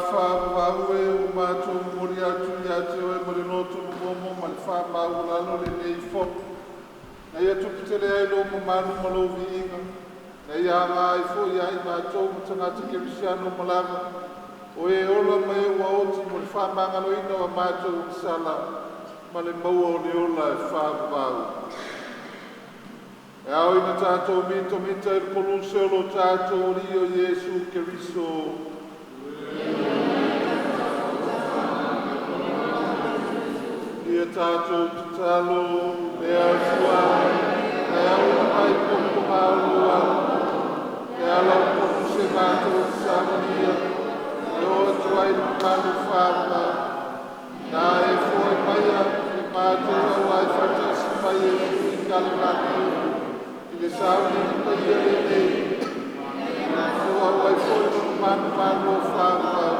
Faavavau e, ua matou momoli atu ia te Oe ma le loto momomo ma le faamaualalo lenei Fono, ina ia tupu tele ai Lou mamalu ma Lou viiga, ina ia aoga ai foi ia i matou ma tagata kerisiano uma lava, o e ola ma e ua oti, mo le faamagaloina o a matou agasala ma le maua o le ola e faavavau. E ao ina tatou mitamita i le koluse o lo tatou Alii o Iesu Keriso. Ia tatou tatalo. Le Atua na e auina mai i o lou Alo e ala i le koluse matou te saunia e oo atu ai i le mamalu faavavau, ina e foai maia le matou auai faatasi ma Iesu i Kalevalio i le sauniga paia lenei, ia matou auai foi i Lona manumalo faavavau,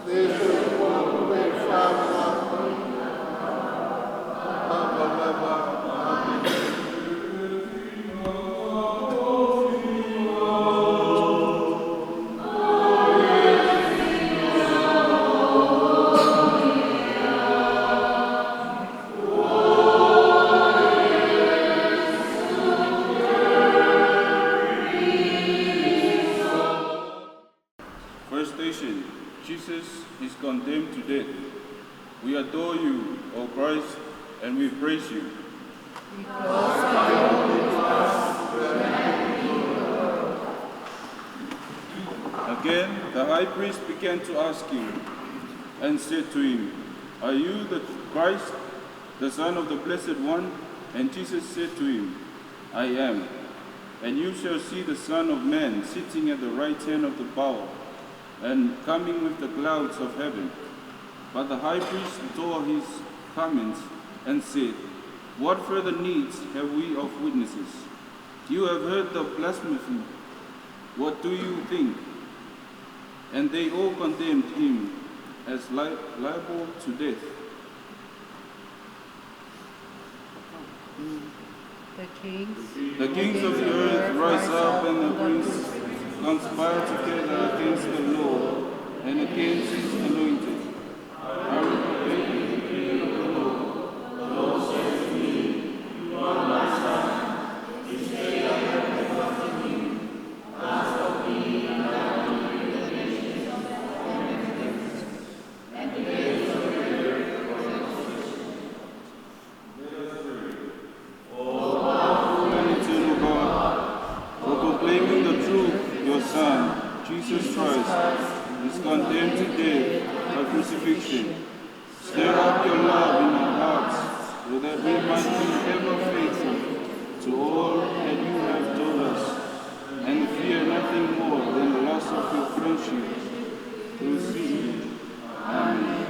le soifua ma pule i le faavavau. Lava. Amene. First station, Jesus is condemned to death. We adore you, O Christ, and we praise you. Because by your cross Again, the high priest began to ask him and said to him, "Are you the Christ, the Son of the Blessed One?" And Jesus said to him, "I am. And you shall see the Son of Man sitting at the right hand of the power and coming with the clouds of heaven." But the high priest tore his garments and said, "What further needs have we of witnesses? You have heard the blasphemy. What do you think?" And they all condemned him as liable to death. The kings. The kings of the earth rise up, and the princes conspire together against the Lord and against his anointed. I will proclaim the decree of the Lord. The Lord said to me, "You are my son. This day I have begotten you. Ask of me, and I will give you the nations for an inheritance, and the ends of the earth for a possession." Let us pray. O powerful and eternal God, for proclaiming the truth, your Son, Jesus Christ, is condemned to death by crucifixion. Stir up your love in our hearts, so that we might be ever faithful to all that you have told us, and fear nothing more than the loss of your friendship. Through sin. Amen.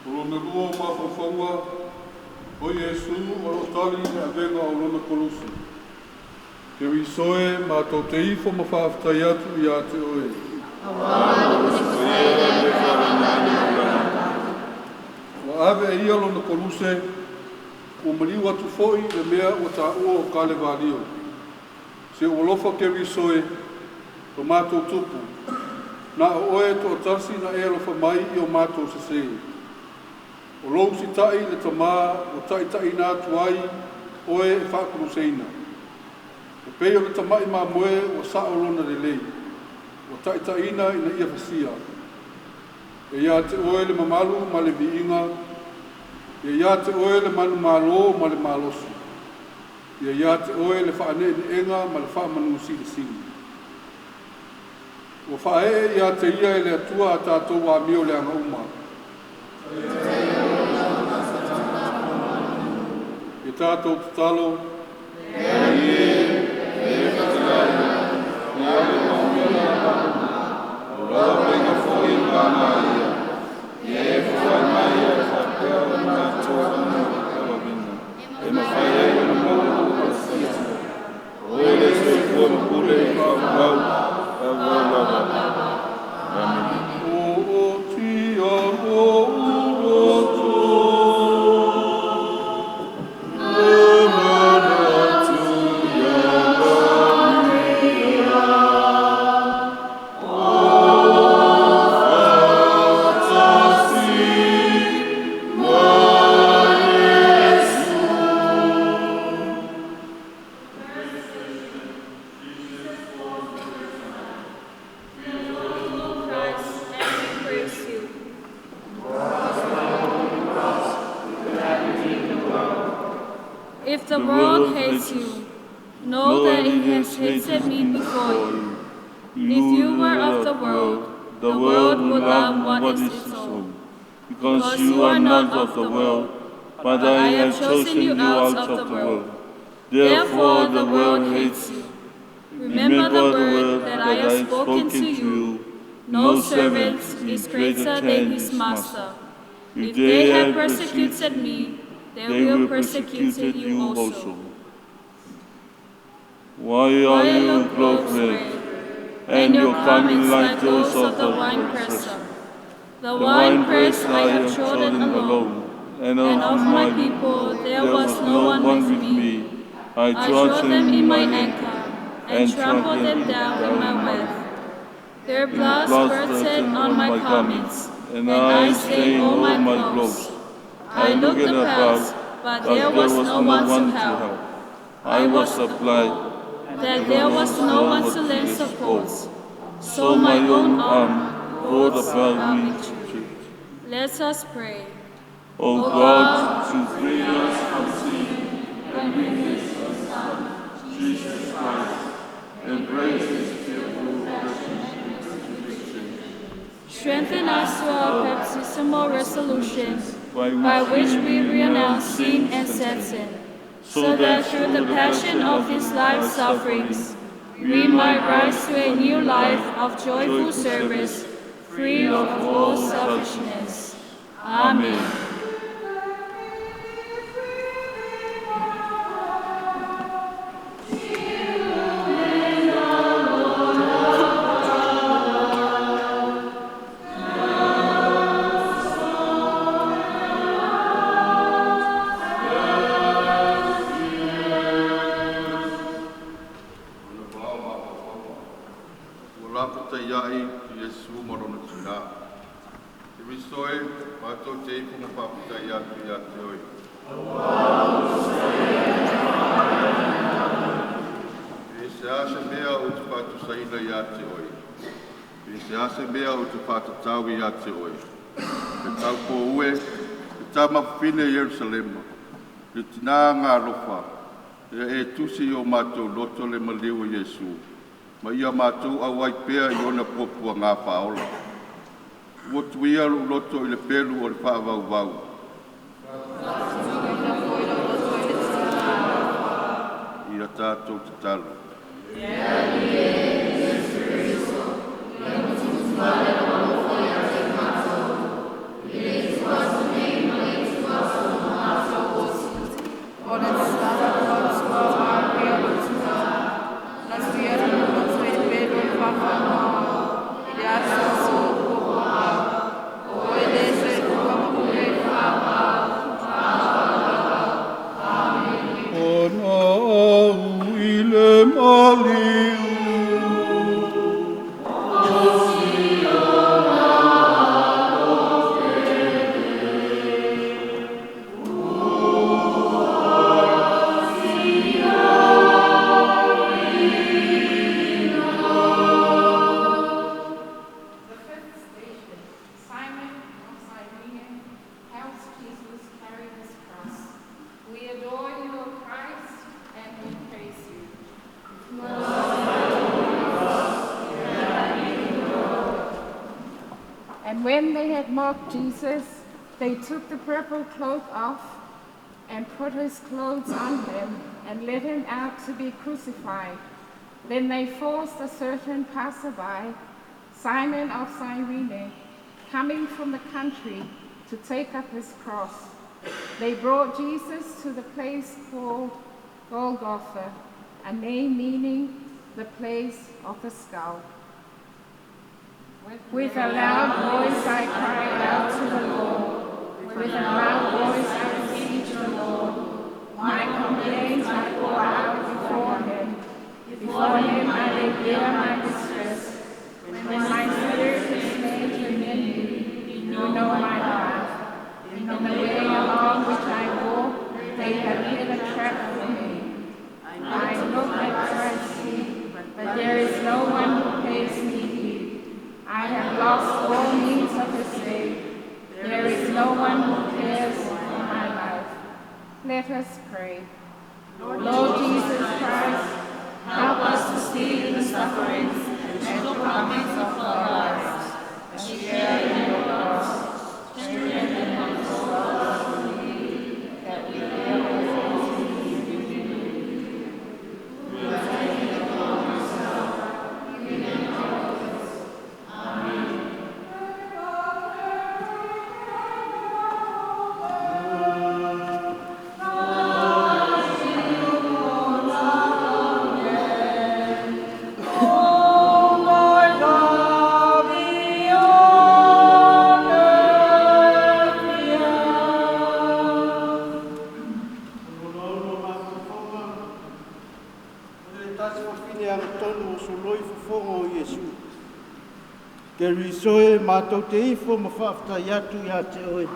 O lona lua o mafaufauga, o Iesu o loo tali i le avega o lona koluse. Keriso e, matou te ifo ma faafetai atu ia te oe. O ia le faalemale. Ua ave e ia lona koluse, ua maliu atu foi le mea ua taua o Kalevalio. Se ua lofa Keriso e, lo matou tupu, na o oe toatasi na e alofa mai i o matou sesē. O lou sita'i le Tamā ua taʻitaʻina atu ai oe e faakuluseina. E pei o le tama'i mamoe ua sa'o lona lelei, ua taʻitaʻina ina ia fasia. E ia te oe le mamalu ma le viiga, ia ia te oe le manumalo ma le malosi, ia ia te oe le faaneeneega ma le faamanu silisili. Ua faaee ia te ia e le Atua a tatou amio leaga uma. Ia tatou tatalo. E e fetalai, ia ave manuia la o lau avega foi e manaia, ia e foai mai e faapea o le matou anuanuina. E mafai ai ona maua lou palusia. O Oe le soifua ma pule i le faavavau, faavavau lava. Amene. O'otia lo'u loto. Le manatu ia Maria, o faatasi ma Iesu. O Christ, and we praise you. If the world hates you, know that it has hated me before you. If you were of the world would love what is its own. Because you are not of the world, but I have chosen you out of the world. Therefore the world hates you. Remember the word that I have spoken to you. No servant is greater than his master. If they have persecuted me, they will persecute you also. Why are your clothes red, and your garments like those of the winepresser? The winepress I have trodden alone, and and of my people there was no one with me. I I trod trod them in my anger, and trampled them down in my wrath. Their blood spurted on my garments, and I stained all my clothes. I looked about, but there was no one to help. I was applied, that there was no one to lend support. So my own arm brought about me victory. Let us pray. O God, to free us from sin and weakness, Son, Jesus Christ, embrace His fearful presence and crucifixion, Strengthen us to our baptismal resolutions, by by which we renounce sin and Satan, so that through the passion of his life sufferings, we might rise to a new life of joyful service, free of all selfishness. Amen. O le vao mafaufauga. Ua lapataia'i i Iesu ma lona tinā. Keriso e, matou te ifo ma faafetai atu iā te oe. E se a se mea ou te faatusaina iā te oe. E se a se mea ou te faatatau iā te oe. Le taupō ue, le tamafafine Ierusalema, le tinā galofa, ia e tusi i o matou loto le maliu o Iesu, ma ia matou auai pea i ona puapuagā faaola. Ua tuia lo'u loto i le pelu o le faavauvau. Ia tatou tatalo. O le tatalo ua aapia lou tinā, na tuia lou loto i le pelu o le faafanoa i le aso o puapuaga. O Oe le soifua ma pule i le faavavau. Ona au i le maliu. The fifth station, Simon of Cyrene helps Jesus carry his cross. We adore you, O Christ, and we praise you. And when they had mocked Jesus, they took the purple cloak off and put his clothes on him and led him out to be crucified. Then they forced a certain passerby, Simon of Cyrene, coming from the country, to take up his cross. They brought Jesus to the place called Golgotha, a name meaning the place of the skull. With a loud voice I cried out to the Lord. With a loud voice I beseech the Lord. My complaints I pour out before him. Before him I lay bare my distress. When my spirit is made within me, you know my path. In the way along which I walk, they have hid a trap for me. I look and I see, but there is no one who pays me heed. I have lost all means of escape. There is no one who cares for my life. Let us pray. Lord Jesus Christ, help us to see the sufferings and shortcomings of our lives, and share in your cross. Strengthen and console us to believe that we may always be with you. Who has taken upon yourself, even our guilt. Amen. Ke risoe mātou te ifo ma whaaftai atu ia te oe.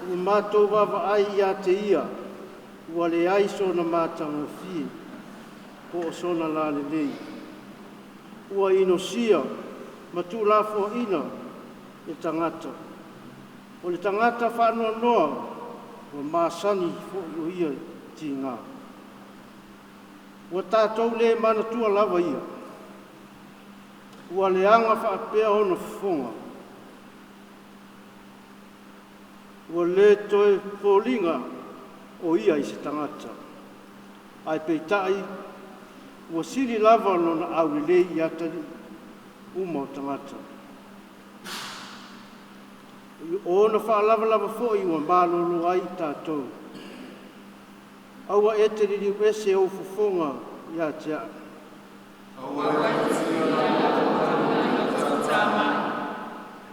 I mātou wawa ai ia te ia, ua le ai sona mātanga fie, po o sona la lelei. Ua inosia, matu lafo ina e tangata. O le tangata whaanoa noa, ua māsani fo i o ia ti ngā. Ua tātou le manatua lava ia. Ua leanga whaapea ona fofonga. Ua le toe pōlinga o ia i se tangata. Ai peitai, ua sili lava lona aulelei i atali uma o tangata. O ona whaalava lava foi ua malolo ai tātou. Aua e te ririu ese o fofonga ia te a.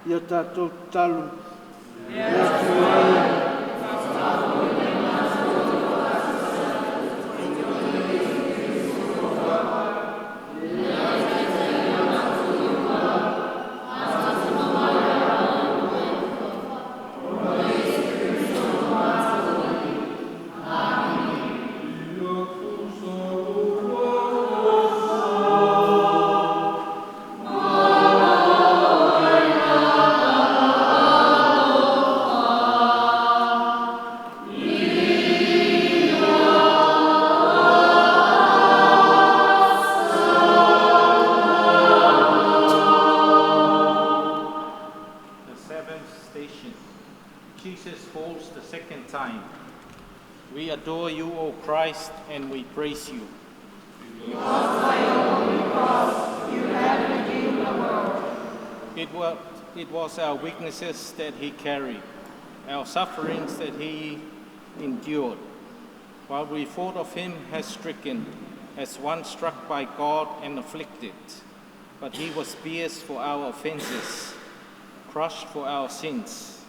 Ia tātou talu. Ia tuai. And we praise you. Because by your holy cross you have redeemed the world. It was our weaknesses that he carried, our sufferings that he endured. While we thought of him as stricken, as one struck by God and afflicted. But he was pierced for our offenses, crushed for our sins.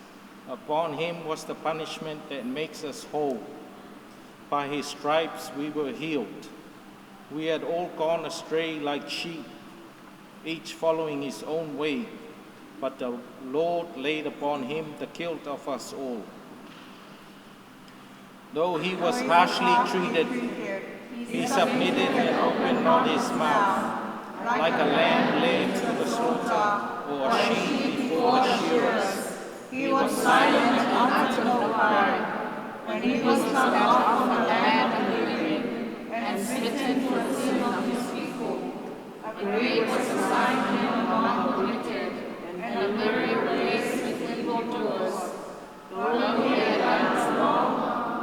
Upon him was the punishment that makes us whole. By his stripes we were healed. We had all gone astray like sheep, each following his own way. But the Lord laid upon him the guilt of us all. Though he was harshly treated, he submitted and opened not his mouth. Like a lamb led to the slaughter, or a sheep before the shearers, he was silent and uttered no cry. When he was cut off from the land of the living and smitten for the sin of his people, a grave was assigned him among the wicked, and a burial place with evildoers. Though he had done wrong,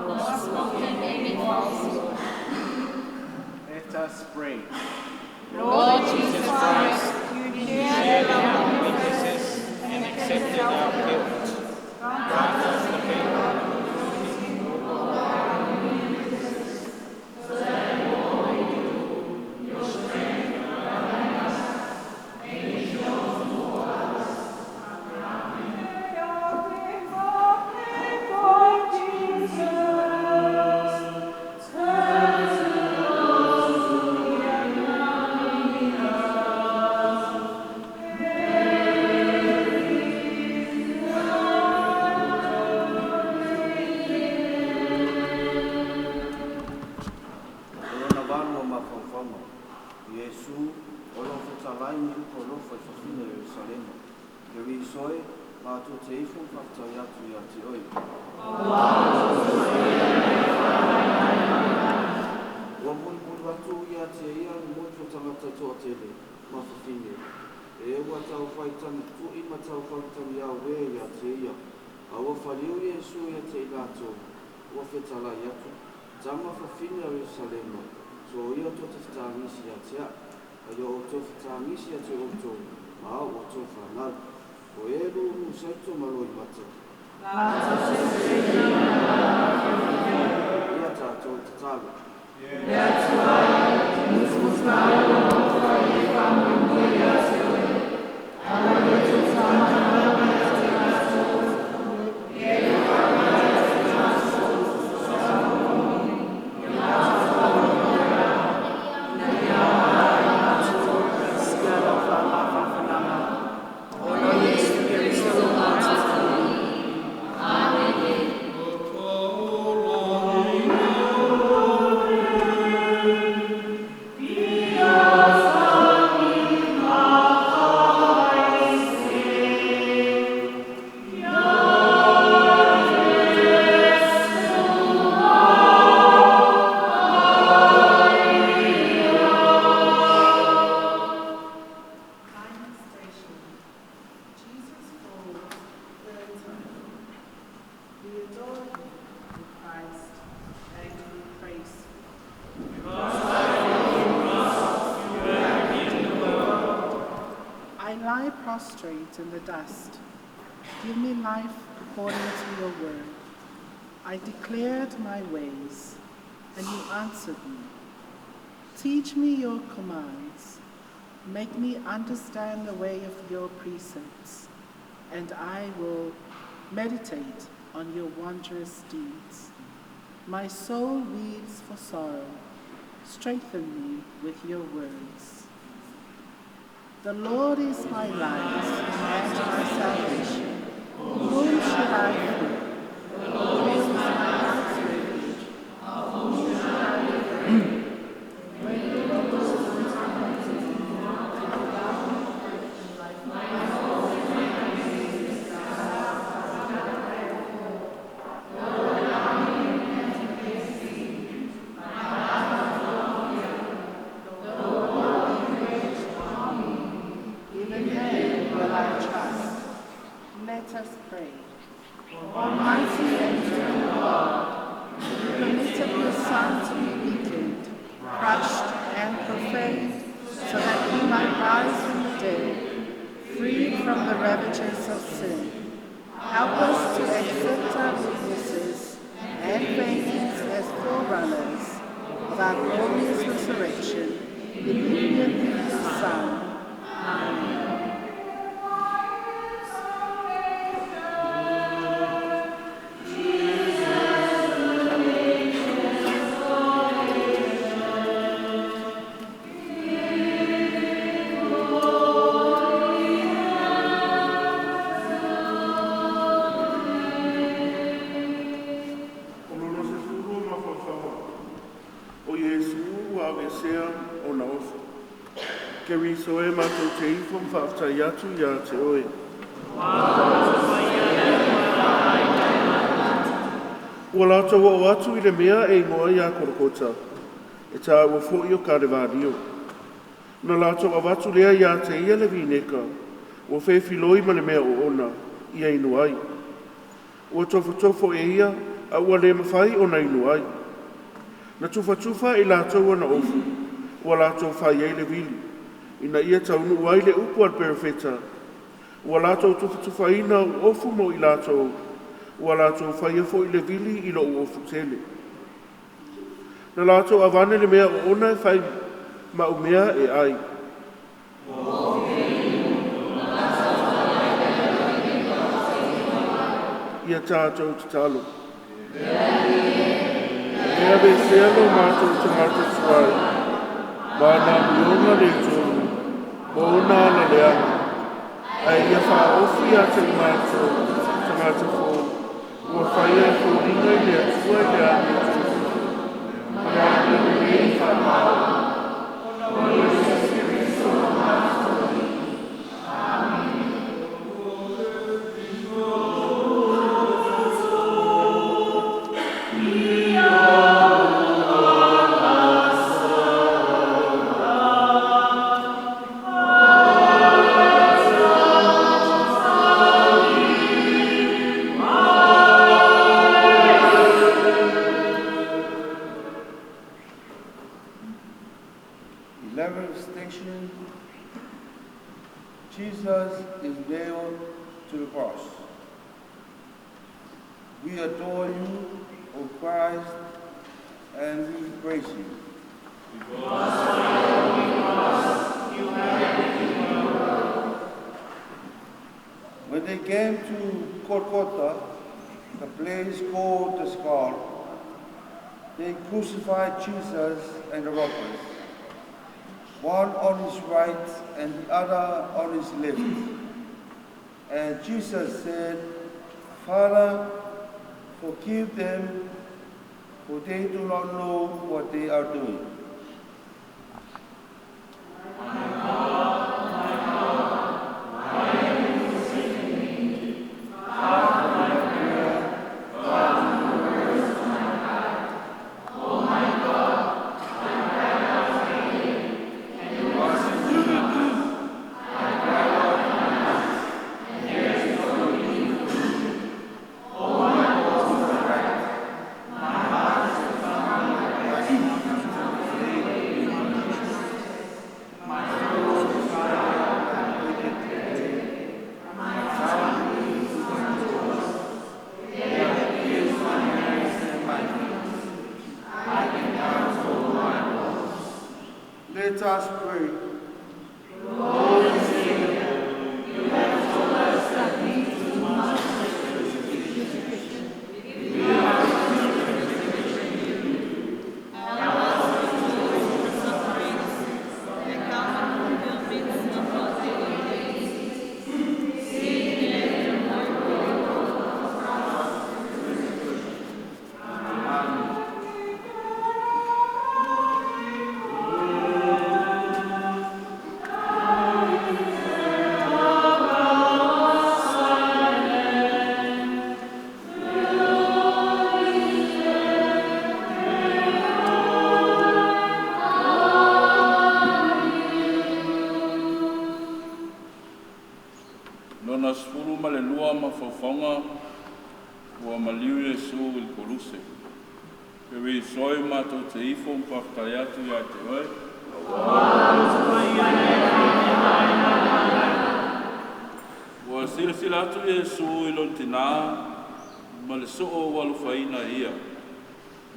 nor spoken any falsehood. Let us pray. Lord Jesus Christ, you shared our weaknesses and accepted ni upo alofa i fafine o Ierusalema. Keriso e, mātou te ifo whakatau atu ia te oe. Ua mulimuli atu ia te ia ni motu tangata toa tele, ma fafine. E ua tau whaitangi tui ma tau whaitangi au e ia te ia. A ua whaliu Iesu ia te ilato, ua whetalai atu. Tama fafine o Ierusalema, so ia tō te whataangisi ia te a. A ia o tō whataangisi ia te o tō, ma au o tō whanau. O e rū saito malo i mata. Ia tātou te tālo. Final station. Jesus falls third time. We adore you, O Christ, and we praise you. I lie prostrate in the dust. Give me life according to your word. I declared my ways, and you answered me. Teach me your commands. Make me understand the way of your precepts, and I will meditate on your wondrous deeds. My soul weeps for sorrow. Strengthen me with your words. The Lord is my light and my salvation. Whom should I fear? The Lord is my heart's refuge. Of whom should I be afraid? When the Even then will I trust. Let us pray. Almighty and eternal God, you permitted your Son to be weakened, crushed, and profaned, so that he might rise from the dead, freed from the ravages of sin. Help us to accept our weaknesses and failings as forerunners of our glorious resurrection in union with your Son. Amen. O lolo se furu ma whawhawa. O Iesu ua awesea o na ofu. Keriso e mātou te ifo mwhaaftai atu ia te oe. Ua lātou o atu i le mea e ingoa ia Korokota, e tā ua fo i o Karevario. Na lātou avatu lea ia te ia le vineka, ua whewhiloi ma le mea o ona, ia inu ai. Ua tofotofo e ia, a ua le mawhai o na inu ai. Na tufatufa i lātou ana ofu, ua lātou whai ai le vili, ina ia taunu ai le upu al perefeta. Ua lātou tufatufaina o ofu mo i lātou, ua lātou whai afo i le vili i lo ofu tele. Na lātou avane le mea o ona e whai maumea e ai. Ia tātou te talo. E ave sea lo mātou te ngata tuai, mā nā mionga le tōru, mō ona ala leanga. Ai ia whaofi a te mātou, te ngata fō, ua whaia e fōringa i le atua i le ane tōru. Ma le ane le whamao. Jesus is nailed to the cross. We adore you, O Christ, and we praise you. When they came to Golgotha, the place called the Skull, they crucified Jesus and the robbers, one on his right and the other on his left. And Jesus said, Father, forgive them, for they do not know what they are doing. Let us pray. Lord and Savior, you have told us that we too must crucifixion. We are crucifixion. Help us to rejoice in the sufferings that come in fulfillment of our daily days. Save the Lona 12 mafaufaga ua maliu Iesu i le koluse. Keriso e matou te ifo ma faafetai atu iā te oe. Ua silasila atu Iesu i lona tinā ma le soo ua alofaina e ia.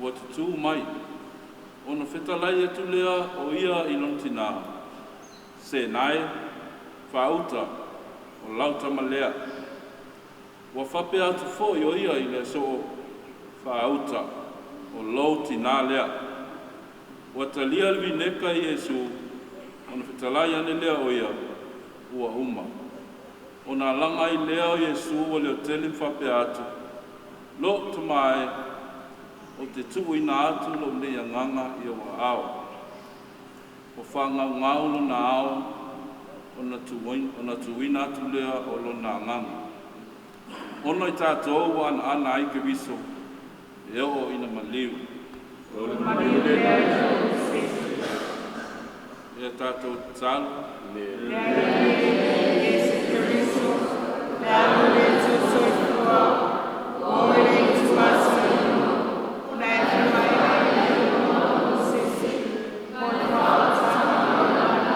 Ua tutū mai. Ona fetalai atu lea o ia i lona tinā. Senae, faauta, o lauta ma lea. Ua faapea atu fo'i o ia i le soo faauta, o lou tinā lea. Ua talia le vineka i Iesu, ona fetalai ane lea o ia, ua uma. Ona alaga ai lea o Iesu ua leotele ma faapea atu, Lou Tama e, o te tuuina atu lou nei agaga i ou aao. Ua faagaugau lona ao, ona tuuina atu lea o lona agaga. Ona i tatou ua anaana ai Keriso, e oo ina maliu. O le maliu lea i le Ia tatou tatalo. Iesu Keriso, le alo le soifua, o le ituaso, ona e mai o sesi, mo le whaatanga o lana.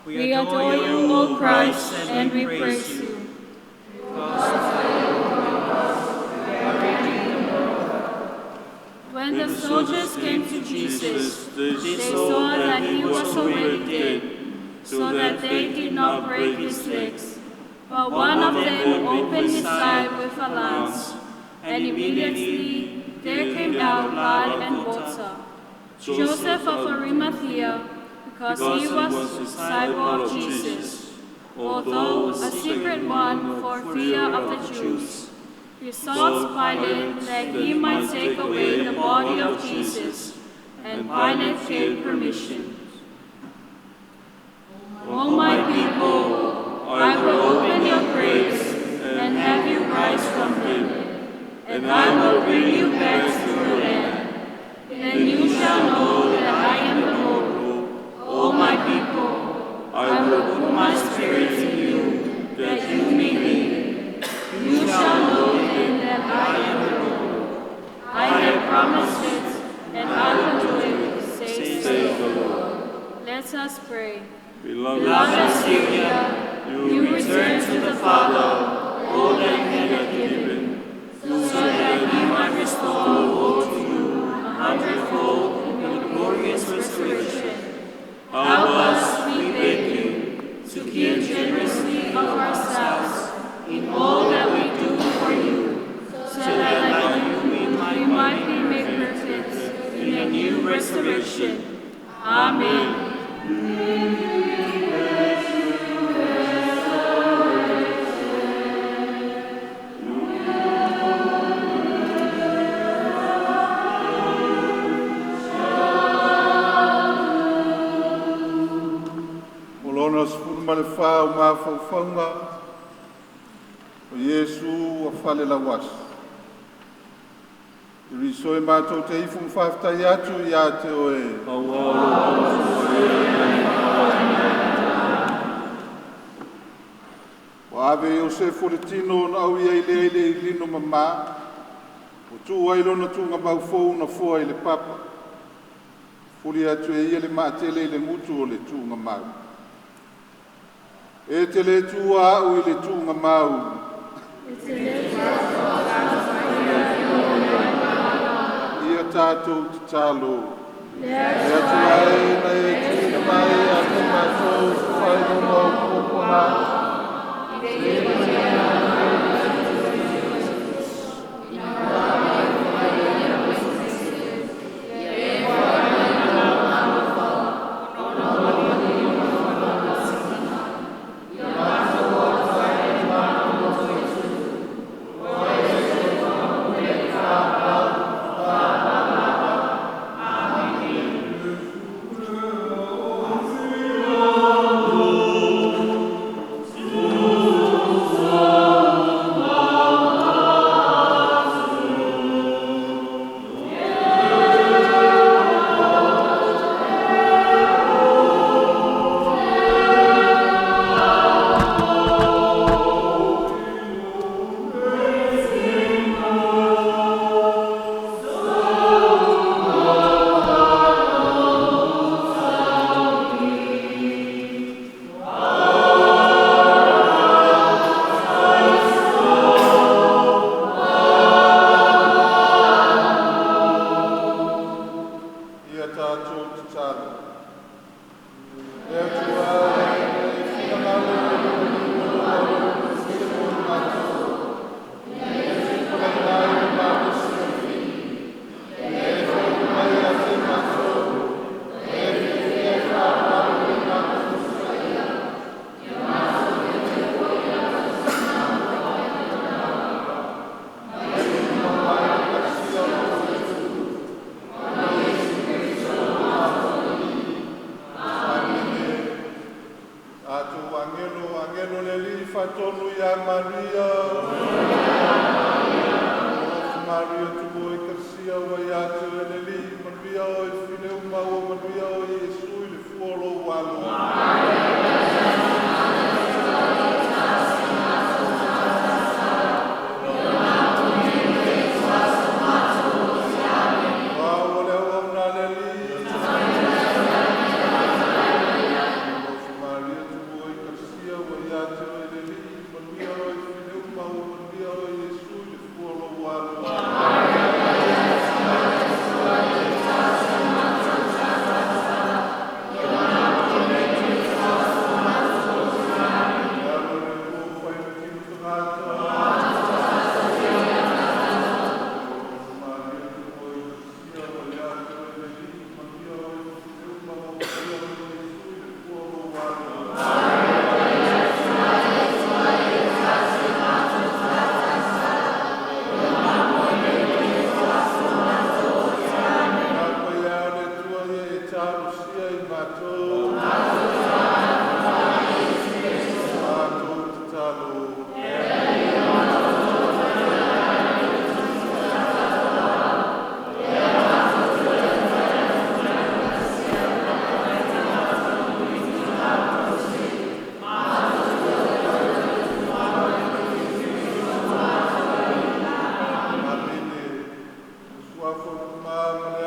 We adore you, O Christ, and we praise you. When the soldiers came to Jesus, they saw that he was already dead, so that they did not break his legs, But one of them opened his side with a lance, and immediately there came out blood and water. Joseph of Arimathea, because he was a disciple of Jesus, although a secret one for fear of the Jews, besought Pilate that he might take away the body of Jesus, and Pilate gave permission. O my people, I will open your graves and have you rise from them, and I will bring you back to your land. Then you shall know that I am the Lord. O my people, I will put my spirit in you, that you may live. You shall know then that I am the Lord. I have promised it, and I will do it, says the Lord. Let us pray. Beloved Savior, you return to the Father all that he had given, so that he might restore all to you a hundredfold in your glorious resurrection. Help us, we beg you, to give generously of ourselves in all that we do for you, so that like you we might be made perfect in a new resurrection. Amen. Ma le whā o mawhauwhaunga o Iesu a whale lawasi. I riso e mātou te ifu mwhawhtai atu i a te oe. O ave Iosefu le tino na au ia i le eile i lino mama, o tū ai lona tūnga maufou na fua i le papa. Fuli atu e ia le maatele i le ngutu o le tūnga mau. E te le tua au i le tūnga mau. Ia tātou te talo. E atu ai na e tūnga mai a te mātou whai lona o pōpona. Talosia i matou. Matou tatalo. Amene. Suafo le Tama ma le